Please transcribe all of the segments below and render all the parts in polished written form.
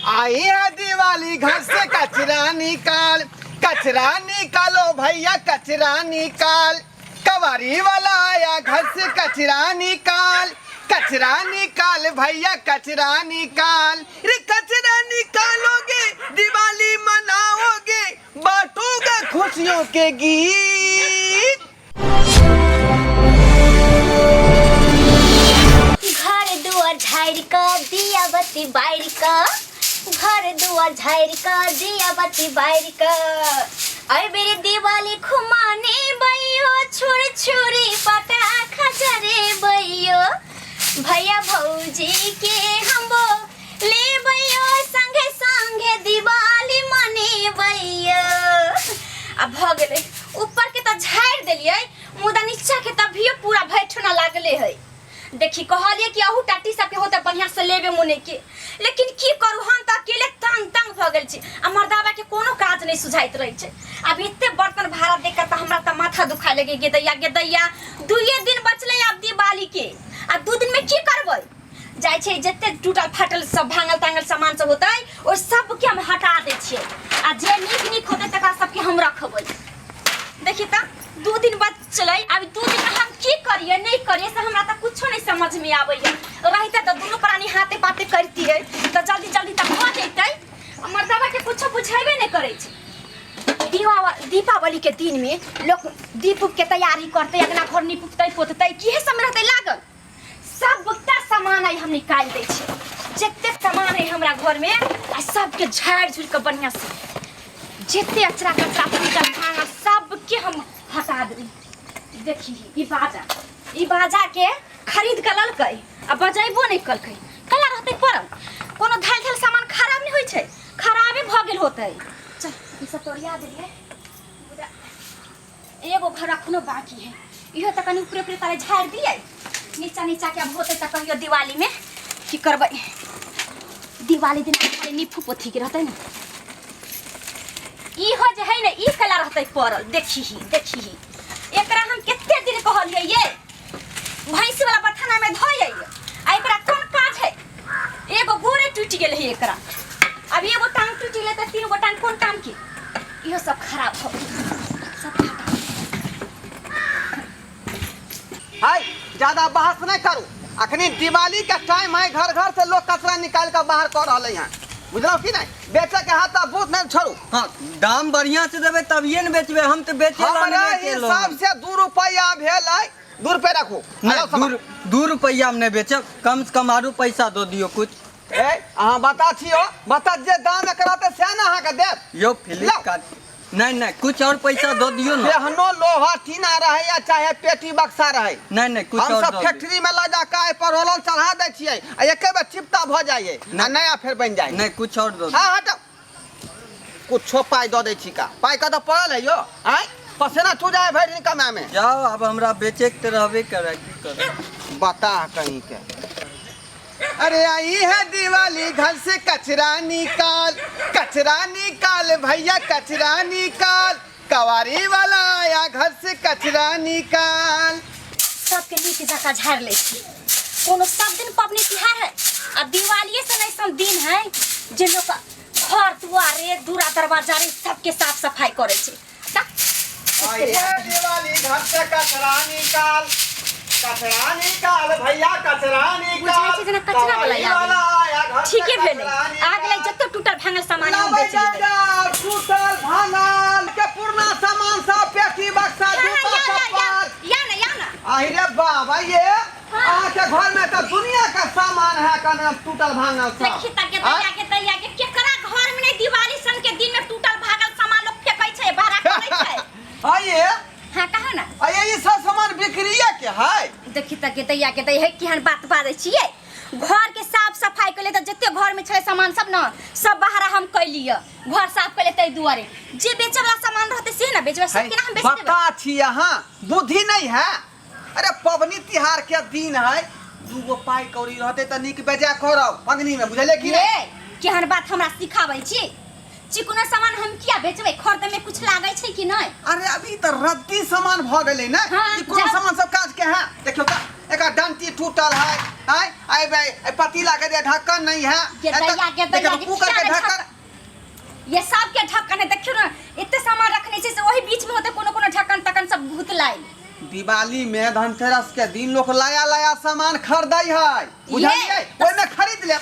आई है दिवाली, घर से कचरा निकाल, कचरा निकालो भैया कचरा निकाल। कवारी वाला आया, घर से कचरा निकाल, कचरा निकाल भैया कचरा निकाल। रे कचरा निकालोगे दिवाली मनाओगे, बांटोगे खुशियों के गीत। घर दुआर झाड़ि कऽ दिया बत्ती बारि कऽ, घर दुआर झाड़ि कऽ दिया बत्ती बारि कऽ, एहि बेर दिवाली खुमाने बैयो, छुर छुरी पटाखा जरेबैयो, भैया भौजी के हम लेबैयो, संगे संगे दिवाली मनेबैयो। आ भऽ गेलै। ऊपर के तऽ झाड़ि देलियै, मुदा नीचा के तभियो पूरा भैठना लागले है। देखी, कहलिए कि अहू टाटी सबके होते बढ़िया से लेबे मुने के, लेकिन की करू, हम तऽ अकेले तंग तंग भऽ गेल छी आ मर्दाबा के कोनो काज नहि सुझाइत रहै छै। आब एते बर्तन भाड़ा देख के तऽ हमरा तऽ माथा दुखाय लगे। गेदैया गेदैया, दुइये दिन बचलै आब दिवाली के, आ 2 दिन में की करबै? जाइ छै, जते टूटल फाटल सब भांगल तांगल सामान सब होतै, ओहि सबके हम हटा दै छियै आ जे नीक नीक होतै तकरा सबके हम रखबै। देखी तऽ, 2 दिन बचलै। आब 2 दिन में हम की करियै, नहि करियै, से हमरा तऽ कुछो नहि समझ में आबैया। रहिते तऽ दुनू प्राणी हाथे पाते करतियै तऽ जल्दी जल्दी तऽ भऽ जैतै। आ मर्दाबा के कुछो बुझेबे नहि करै छै। दीपावली के दिन में लोग दीप उप के तैयारी करतै, अंगना घर निपतै पोततै, किहे सब में रहतै लागल? सबटा सामान आइ हम निकालि दै छी। जते सामान है हमरा घरमे, आ सबके झाड़ि झुड़ि कऽ बढ़िआँ से जते अचरा कचरा फूटल भांगा सबके हम हटा देबै। देखी, ई बाजा, ई बाजा के खरीद कऽ ललकै आ बजेबो नहि कलकै, कला रहतै पड़ल। कोनो धैल धैल सामान खराब नहि होइ छै, खराबे भऽ गेल होतै। चल, ई सब तोड़िया देलियै, मुदा एगो घर अखनो बाकी है। इहो तऽ कनि ऊपरे ऊपरे तारे झाड़ि दियै, नीचा नीचा के। अब होतै तऽ कहियो दिवालीमे की करबै। दिवाली दिन खाली निफू पोथी के रहतै ने। इहो जे है ने, ई कला रहतै पड़ल। देखी ही, देखी ही, एकरा हम कते दिन कहलियै ये भैंस वाला बथाना में धोइ आ एकरा कोन काज है? एगो गोरे टूटि गेल है एकरा। अब एगो टांग टूटि गेलै तऽ तीन गो टांग कोन काम के? इहो सब खराब हो गेल, सब हटा। हाय, ज्यादा बहस नहीं करू। अखनी दिवाली के टाइम है, घर घर से लोग कचरा निकाल के बाहर कर रहले हैं, बुझलौ कि नहीं? बेचे के हाथ बूथ नहीं छोड़ू। हाँ, दाम बढ़िया से देबै तभिए ने बेचबै। हम तऽ बेचे ला हमरा नहि बेचेलहुँ। हिसाब से 2 रुपया भेल है, 2 रुपया रखू। नहि, 2 रुपैआ मे नहि बेचब। कम से कम आरो पैसा दऽ दियौ कुछ। ए, अहाँ बता छियो, बता, जे दाम एकर रहतै सएह ने अहाँके देब। यौ, फ्लिपकार्ट नहीं नहीं, कुछ और पैसा दो दियो ना। एहनो लोहा टीना रहे या चाहे पेटी बक्सा रहे। नहीं नहीं, कुछ हम और सब दो दियो। फैक्ट्री में ला जाके एहि पर रोलर चढ़ा दै छियै आ एके बेर चिपता भऽ जाइए आ नया फेर बनि जाइ। नहीं, कुछ और दो दियो। हाँ, हटो। कुछो पाइ दऽ दै छी का? पाइ कतऽ पड़ल है यौ? आँय, पसेना चू जाए भरि दिन कमाए में। जाओ, अब हमरा बेचे के तऽ रहबे करे, की करे। बता कहीं के। अरे आई है दिवाली, घर से कचरा निकाल, कचरा निकाल भैया कचरा निकाल। कवारी वाला आया, घर से कचरा निकाल। सबके नीक जकाँ झाड़ि लै छी। कोनो सब दिन पबनी तिहार है आ दिवालिये से अइसन दिन है जे लोक घर दुआर रे, दूरा दरवाजा रे, सबके साफ सफाई करै छै। ता, आई है दिवाली, घर से कचरा निकाल, कचरा निकाल भैया कचरा निकाल। बुझाइ छै जेना कचरा वाला कवारी आबि वाला आया, घर से ठीके भेलै, कचरा आ गेलै। निकाल। जते टूटल भांगल सामान हम लाबै बेच लेबै। जाउ, टूटल भांगल के पुरना सामान सब, पेटी बक्सा, हाँ, जूता, या, या, या, चप्पल। या ना, या ना। आहि रे बाबा, ये अहाँ के घर में तो दुनिया का सामान है कने टूटल भांगल सब। देखी त के दैया के दैया के, केकरा घर में नहीं दिवाली सन के दिन में टूटल भागल सामान लोग फेंकै छै, भाड़ा करै छै? आइए। हाँ, कहो ना। आइए, ये सब सामान बिक्रिया के है। देखी त के दैया के दै है, केहन बात बाजै छियै? घर के साफ सफाई के लिए तऽ जते घर में छलै सामान सब न, सब बाहर हम कैलियै। घर साफ कैले ताहि दुआरे जे बेचे वाला सामान रहतै से ने बेचबै, सब केना हम बेच देबै? बता छी अहाँ, बुद्धि नहीं है। अरे, पबनी तिहार के दिन है, दूगो पाई कौड़ी रहते तऽ नीक बेजा करब पगनी में, बुझलियै कि नहीं? ये केहन बात हमरा सिखाबै छी? चिकनो सामान हम किया बेचबै? खरीदे में कुछ लागै छै कि नहि? अरे, अभी तऽ रद्दी सामान भऽ गेलै ने। हाँ, ई कोनो जाउ। सामान सब काज के है? देखियौ तऽ। एकर डंटी टूटल है, आय आय बे पतीला के जे ढक्कन नहीं है। के दैया, के दैया, एकर कुकर के के ढक्कन। ये सब के ढक्कन है, देखियो ना, एते सामान रखने छै से ओही बीच में होते कोनो कोनो ढक्कन तकन सब भूतलाइ। दिवाली में धनतेरस के दिन लोग नया नया सामान खरीदै है, बुझलियै? ओहिमे खरीद ले।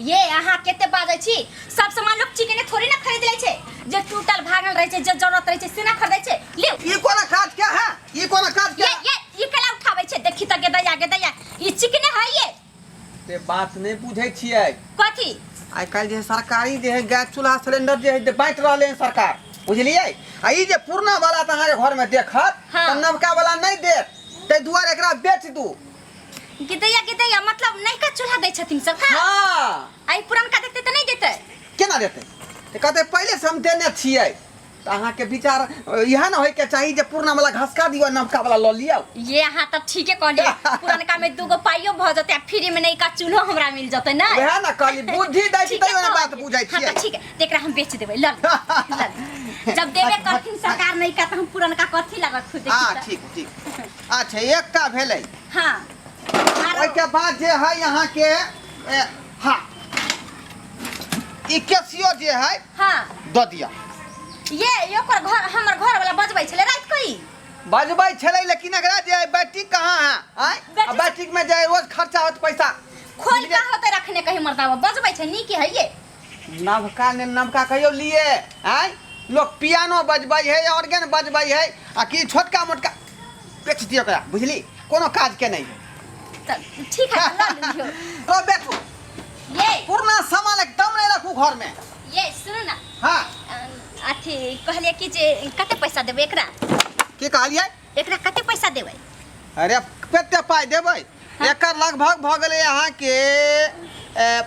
ये अहाँ कते बाजै छी? सब सामान लोग चिकने थोड़ी ना खरीद लै छै, जे टूटल भागल रहै छै, जे जरूरत रहै छै से ना खरीदै छै। लिउ। ई कोना काज के है? ई कोना काज के? ये ये ई केला उठाबै छै? देखी त गेदैया, गेदैया, ई चिकने है ये। से बात नहि बुझै छियै। कथी? आइ काल्हि जे है सरकारी जे है गैस चूल्हा सिलेंडर जे है जे बाँटि रहलै हन सरकार, बुझलियै? आ ई जे पुरना वाला तऽ अहाँके घरमे देखत हाँ। तऽ नवका वाला नहि देत, ताहि दुआरे एकरा बेच दू। गिदैया, गिदैया, मतलब नयका चूल्हा दै छथिन सरकार? हाँ। आ ई पुरनका देखतै तऽ नहि देतै? केना देतै? तऽ कहतै पहिले से हम देने छियै। तऽ अहाँके विचार इएह ने होइके चाही जे पुरना वाला घसका दियौ, नवका वाला लऽ लियौ। ये अहाँ तऽ ठीके कहलियै, पुरनका में दूगो पाइयो भऽ जेतै आ फ्री में नयका चूल्हो हमरा मिल जेतै ने। वएह ने कहली, बुद्धि दै छी ठीके तैयो ने बात कहलियै। बुझै हाँ, छियै। तऽ ठीक है, तऽ एकरा हम बेच देबै, लऽ लिअ, लऽ लिअ। जब देबे करथिन सरकार नयका तऽ हम पुरनका कथी लगा खुद। हाँ, ठीक ठीक। अच्छा, एकटा भेलै। हाँ, आरो? ओहिके बाद जे है अहाँके, हाँ, ई कैसियो जे है हाँ दऽ दिअ। ये ये ओकर घर, हमर घर वाला बजबै छलै राति के ई। बजबै छलै, लेकिन एकरा जे है बैटरी कहाँ है? आँय? बैटरी आ बैटरी में जे है रोज खर्चा होत पैसा। खोल का होते रखने कहीं मर्दावा बजबै छै, नीक है ये। नवका ने नवका कहियो लिए, आँय? लोग पियानो बजबै है, ऑर्गन बजबै है, आ की छोटका मोटका बेच दियौ ओकरा, बुझली? कोनो काज के नहीं है। तऽ ठीक है, लऽ लियौ। लो बेचू। ये पुरना सामान एकदम नहीं रखू घर में। ये सुनू ना। हाँ। अथी कहलियै कि जे कते पैसा देबै एकरा? की कहलियै? एकरा कते पैसा देबै? अरे कते पाइ देबै? हाँ। एकर लगभग भऽ गेलै अहाँके,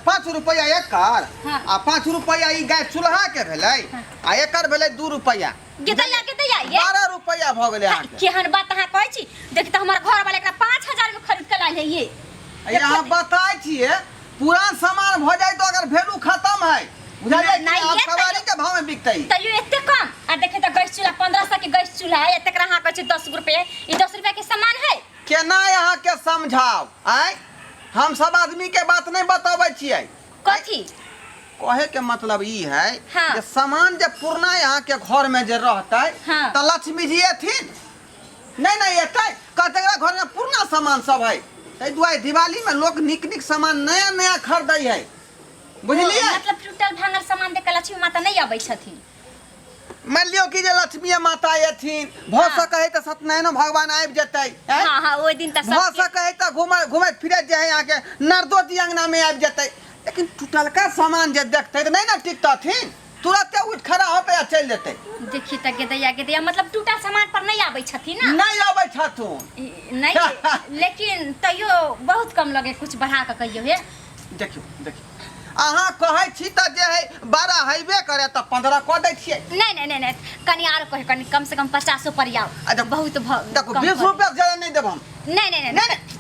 5 रुपैआ एकर। हाँ। आ 5 रुपैआ ई गाय चूल्हा के भेलै। हाँ। आ एकर भेलै 2 रुपैआ। गेदैया, गेदैया, ये 12 रुपैआ भऽ गेलै हाँ, अहाँके। केहन बात अहाँ कहै छी? देख तऽ हमर घर वाला एकरा 5000 में खरीद के लायल है ये। यहाँ बताय छियै, पुरान सामान भऽ जाय तो अगर वैल्यू खत्म है, बुझलियै? नहीं, आब ये सवारी के भाव में बिकतै। तैयो एते कम? आ देखे तऽ गैस चूल्हा 1500 के गैस चूल्हा है, तकरा अहाँ कहै छी 10 रुपये, ई 10 रुपया के सामान है? केना अहाँ के समझाव? आय हम सब आदमी के बात नहीं बतबै छियै। कथी? कहे के मतलब ई है हाँ। जे सामान जे पुरना यहाँ के घर में जे रहतै हाँ। तऽ लक्ष्मी जी एथिन नहीं? नहीं एतै, कहतै एकरा घर में पुरना सामान सब है। ताहि दुआरे दिवाली में लोग नीक नीक सामान नया नया खरीदै है, बुझलियै? मतलब टूटल भांगल सामान देख के लक्ष्मी माता नहीं अबै छथिन? मान लियौ कि जे लक्ष्मी माता एथिन, भऽ हाँ। सकै है तऽ सत्यनारायण भगवान आबि जेतै, आँय? हाँ हाँ, ओहि दिन तऽ भऽ सबके सकै है तऽ घुमै घुमैत फिरैत जे है अहाँके नारदो जी अंगना में आबि जेतै, लेकिन टूटलका सामान जे देखतै तऽ नहि ने टिकतथिन, तुरते उठि खड़ा होतै आ चलि जेतै। देखी तऽ गेदैया, गेदैया, मतलब टूटल सामान पर नहीं आबै छथिन ना? नहि अबै छथुन। नहीं, लेकिन तैयो बहुत कम लगे, कुछ बढ़ा कऽ कहियौ हे। देखियौ, देखियौ, अहाँ कहै छी तऽ जे है 12 हेबे करे तऽ 15 कऽ दै छियै। नहीं नहीं नहीं नहीं, कनी आरो कहे, कनी कम से कम 50 पर आउ। अच्छा, बहुत देखो, कम 20 कऽ रुपया से ज्यादा नहीं देब हम। नहीं नहीं नहीं। नहीं नहीं,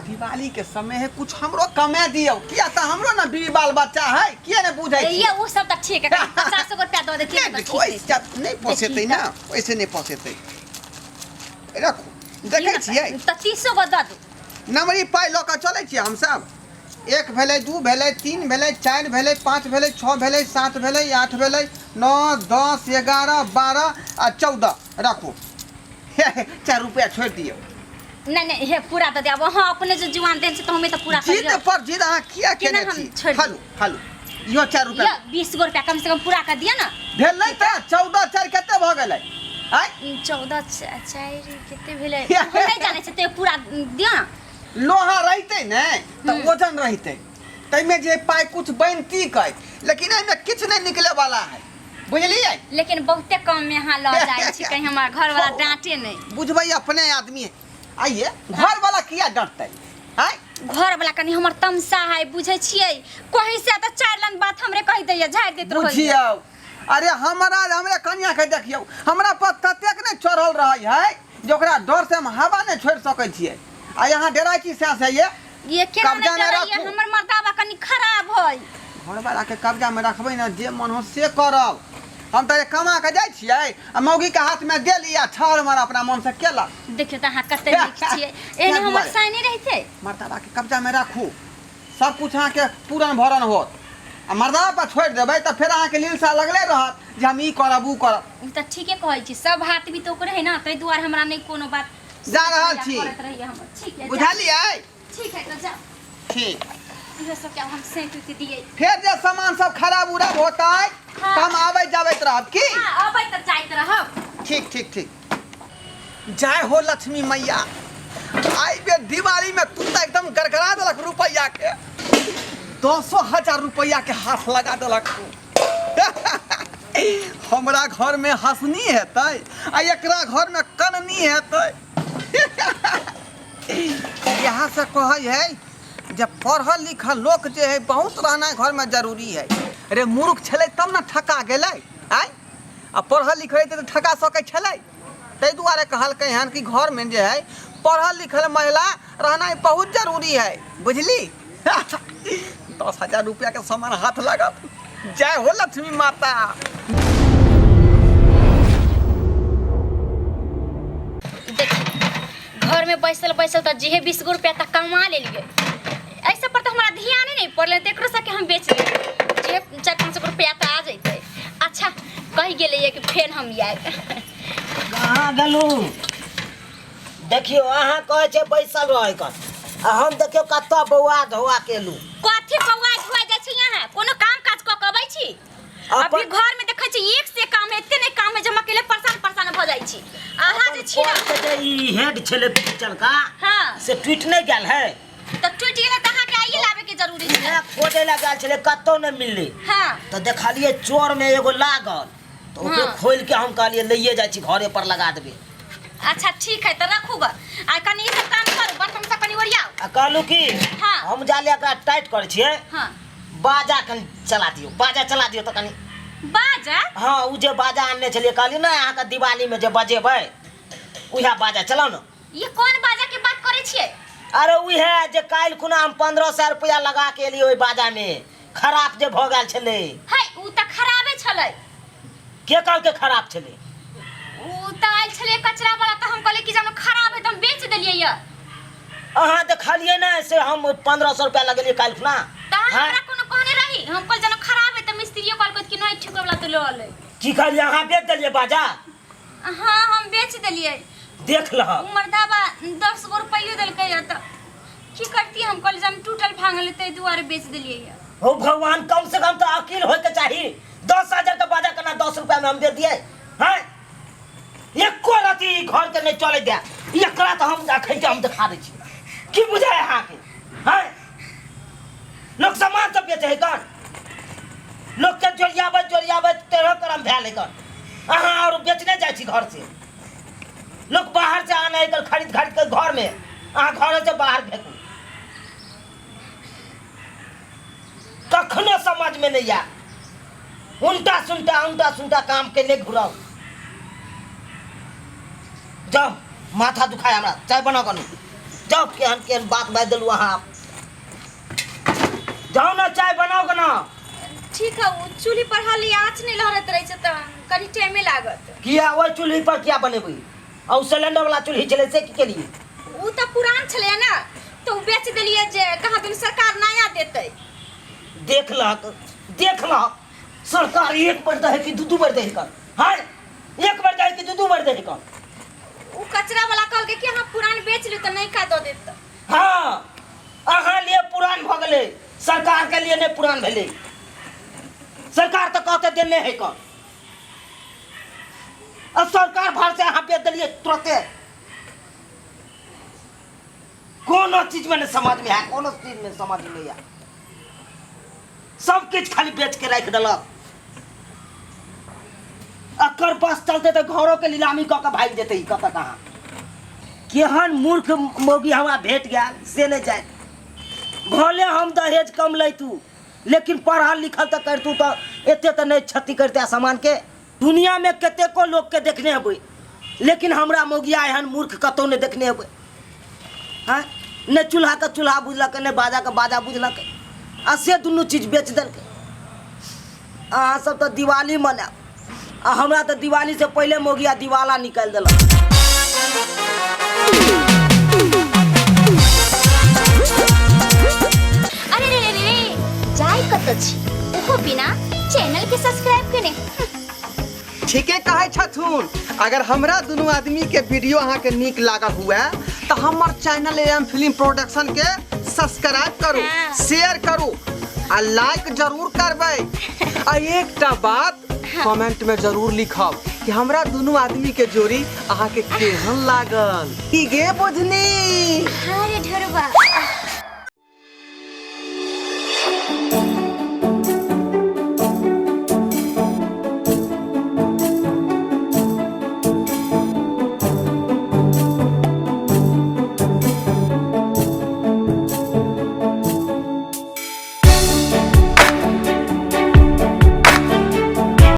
दिवाली के समय है, कुछ हमरो कमे दियौ, किया तऽ हमरो ने बीवी बाल बच्चा है, किया ने बुझै ये छियै? वो सब तऽ ठीक है, कनी 50 रुपया दऽ देथिन नहीं, तऽ देखो, ठीक ओइसे नहीं पोसेतै ना, ओइसे नहीं पोसेतै। रखू, देखै छियै। तऽ 30 गो दऽ दू। नमरी पाइ लऽ कऽ चलै छियै हमसब। 1 भेलै, 2 भेलै, 3 भेलै, 4 भेलै, 5 भेलै, 6 भेलै, 7 भेलै, 8 भेलै, 9, 10, 11, 12 आ 14। रखू, 4 रुपया छोड़ि दियौ। नहीं नहीं, हे पूरा दऽ देब अहाँ, अपने जे जुआन देन छै तऽ हमे तऽ पूरा जिद करियौ। पर जिद अहाँ किया केना केने हम छी? छोड़ि हालू, हालू, इहो 4 रुपया। ये 20 गो रुपया कम से कम पूरा कर दिअ ना। भेल नहि तऽ 14 4 कते भऽ गेलै? आँय? 14 4 कते भेलै हम नहि जानै छियै, तैयो पूरा दिअ ना। लोहा रहितै ने तऽ वजन रहितै, ताहिमे जे पाइ कुछ बनती कै, लेकिन एहिमे किछु नहि निकले वाला है, बुझलियै? लेकिन बहुते कम में अहाँ लऽ जाइ छी, कहीं हमर घर वाला डांटे नहि। बुझबै, अपने आदमी है। आइए, घर वाला किया डरतै? आँय? घर वाला कनी हमर तमसा है, बुझै छियै? कहीं से तऽ 4 लन बात हमरे कहि दैया, झाड़ि दैत रहैया। बुझियौ, अरे हमरा हमरे कनिया के देखियौ, हमरा पर ततेक नहि चढ़ल रहै है जे ओकरा डर से हम हवा नहि छोड़ि सकै छियै, आ यहाँ डराइ छी सएह से ये ये केना कब्जा नहि मे डरैया? राखू। हमर मर्दाबा कनी खराब है। घरवाला के कब्जा में रखबै ने, जे मन हो से करब। हम तऽ कमा के जाइ छियै आ मौगी के हाथ में देली आ छाड़ मार अपना मन से केलक। देखियौ तऽ अहाँ कते नीक छियै, एहने हमर साइ नहि रहितै। मर्दाबा के कब्जा में राखू, सब कुछ अहाँके पूरन भरन होत। आ मर्दाबा पर छोड़ि देबै तऽ फेर अहाँके लीलसा लगले रहत जे हम ई करब ऊ करब। ओ तऽ ठीके कहै छी, सब हाथ भी तऽ ओकरे है ना, ताहि दुआरे हमरा नहि कोनो बात जा रहल छी। करैत रहिए हमर। ठीक है, जा। बुझलियै? ठीक है तऽ जाउ। ठीक। इहो सबके आब हम सैंत उत दियै। फेर जे सामान सब खराब उराब होतै तऽ हम आबैत जाबैत रहब की? हाँ, अबैत तऽ जाइत रहब। ठीक ठीक ठीक। जय हो लक्ष्मी मैया। आई बे दिवाली में तू तऽ एकदम गड़गड़ा देलक रुपैया के, 10,000 रुपैया के हाथ लगा देलक तू। हमरा घर में हंसनी हेतै आ एकरा घर में कननी हेतै। यहाँ से कहै है जे पढ़ल लिखल लोक जे है बहुत रहना घर में जरूरी है। रे मूर्ख छलै तब ने ठका गेलै, आँय? आ पढ़ल लिखल रहतै तऽ ठका सकै छलै। ताहि दुआरे कहलकै हन कि घरमे जे है पढ़ल लिखल महिला रहनाइ बहुत जरूरी है, बुझली? 10,000 रुपया के सामान हाथ लागल। जय हो लक्ष्मी माता। देखी घर में बैसल बैसल तऽ जेहे 20 गो रुपया तक कमा लेलियै, ऐसे पर तऽ हमरा ध्याने नहि पड़लै, तऽ एकरो सबके हम बेच लेलियै, जे 400-500 रुपया तऽ आ जैतै। अच्छा कहि गेलैए कि फेर हम आयब। कहाँ गेलहुँ? देखियौ अहाँ कहै छै बैसल रहै कऽ, आ हम देखियौ कतऽ बौआ धौआ केलहुँ। कथी बौआ धुआ जाइ छी अहाँ? कोनो काम काज कऽ के अबै छी? अभी घर में देखै छी एक से काम है, एते नहि काम है जे हम अकेले परेशान परेशान भऽ जाइ छी। अहाँ जे छी ना, अपन के जे ई हेड छलै पिचलका, हाँ, से टूटि नहि गेल है? तऽ टूटि गेलै तऽ अहाँके आइए लाबे के जरूरी छै। इएह खोजै लए गेल छलै, कतौ नहि मिललै। हाँ। तऽ देखलियै चोर में एगो लागल, तऽ ओकरे हाँ। खोलि के हम कहलियै लैए जाइ छी, घरे पर लगा देबै। अच्छा ठीक है, तऽ रखू ग, आ कनि ई सब काम करू, बर्तन सब कनि ओरियाउ। आ कहलहुँ की, हाँ। हम जाले एकरा टाइट करै छियै। हाँ। बाजा कनि चला दियौ, बाजा चला दियौ तऽ कनि। बाजा? हाँ, ओ जे बाजा आनने छलियै, कहलियै ने अहाँके दिवालीमे जे बजेबै उएह बाजा चलाउ ने। ये कोन बाजा के बात करै छियै? अरे उएह जे काल्हि खुना हम 1500 रुपया लगा के एलियै ओहि बाजामे, खराब जे भऽ गेल छलै। है, उ तऽ खराबे छलै। के कहलकै खराब छलै? उ तऽ आयल छलै कचरा वाला, तऽ हम कहलियै कि जे हम खराब है तऽ हम बेच देलियै ये। अहाँ देखलियै ने से हम 1500 रुपया लगेलियै काल्हि खुना। तऽ अहाँ हाँ। हमरा कोनो कहने रही? हम कहल जेना खराब है तऽ मिस्त्रियो कहलकै कि नहि ठीक वाला तऽ लऽ ले। की कहलियै? अहाँ बेच देलियै बाजा? हाँ, हम बेच देलियै। देख लह। उ मर्दाबा 10 गो रुपैयो देलकै ये तऽ की करती, हम कहलियै जे हम टूटल भांगल है ताहि दुआरे बेच देलियै ये। हो भगवान, कम से कम तो अकील होय के चाही। 10,000 के बाजा केना 10 रुपया में हम दे दिए हैं? एको रति ई घर के नहीं चले दे। एकरा तो हम अखन के हम दिखा दै छी। की बुझाय अहाँके हैं? लोग सामान सब बेचे है कन, लोग के जोरियाबैत जोरियाबैत 13 करम भेल है कन। अहाँ और बेचने जाइ छी घर से, लोग बाहर से आने है कन, खरीद खरीद के घर में, अहाँ घर से बाहर फेंकू। कखनो समझ में नहीं आयल, उल्टा सुलटा उल्टा सुलटा काम के नहीं घुराउ। जाओ, माथा दुखाय हमरा, चाय बनाउ कनी। जाओ, केहन केहन बात बाजि देलहुँ अहाँ। जाओ ना, चाय बनाउ कना। ठीक है, ओ चूल्ही पर हाली आँच नहि लहरैत रहै छै तऽ कनी टाइमे लागत। किया ओहि चूल्ही पर किया बनेबै? आ ओ सिलेंडर वाला चूल्ही छलै से की केलियै? उ तऽ पुरान छलै ने, तऽ उ बेच देलियै जे कहाँ दिन सरकार नया देतै। देख लहक, देख लहक, सरकार एक बेर दै है कि दू दू बेर दै है कर? हाँ, एक बेर दै है कि दू दू बेर दै है कर? उ कचरा वाला कहलकै कि अहाँ पुरान बेच लियौ तऽ नयका दऽ देत। हाँ, अहाँ लिए पुरान भऽ गेलै, सरकार के लिए नहि पुरान भेलै। सरकार तऽ कहते देने है कर, आ सरकार भार से अहाँ बेच देलियै तुरते। कोनो चीज में नहीं समझ में आया, कोनो चीज में समझ में नहीं आया, सब किछु खाली बेच के राखि देलक। अकर बस चलते तऽ घरो के नीलामी कऽ के भागि जेतै ई कतऽ कहाँ। केहन मूर्ख मौगी हमरा भेट गेल से नहि जानि। भले हम दहेज कम लैतू, लेकिन पढ़ल लिखल तऽ करितू तऽ एते तऽ नहि क्षति करिते सामान के। दुनिया में कतेको लोक के देखने हेबै, लेकिन हमरा मौगिया एहन मूर्ख कतौ नहि देखने हेबै। हाँ, नहि चूल्हा के चूल्हा बुझलकै, नहि बाजा के बाजा बुझलकै, आ से दुनू चीज बेच देलकै। अहाँ सब तऽ दिवाली मनायब। आ हमरा तऽ दिवाली से पहिले मोगिया दिवाला निकालि देलक। अरे रे रे रे जाय कत छी ओहो बिना चैनल के सब्सक्राइब केने। ठीके कहै छथुन। अगर हमरा दुनू आदमी के वीडियो अहाँ के नीक लागल हुए तो हमर चैनल एम फिल्म प्रोडक्शन के सब्सक्राइब करू, हाँ। शेयर करू आ लाइक जरूर करबै। आ एकटा बात कमेंट में जरूर लिखब कि हमरा दुनू आदमी के जोड़ी अहाँ के केहन लागल। की गे बुझनी? हाँ रे ढोरबा।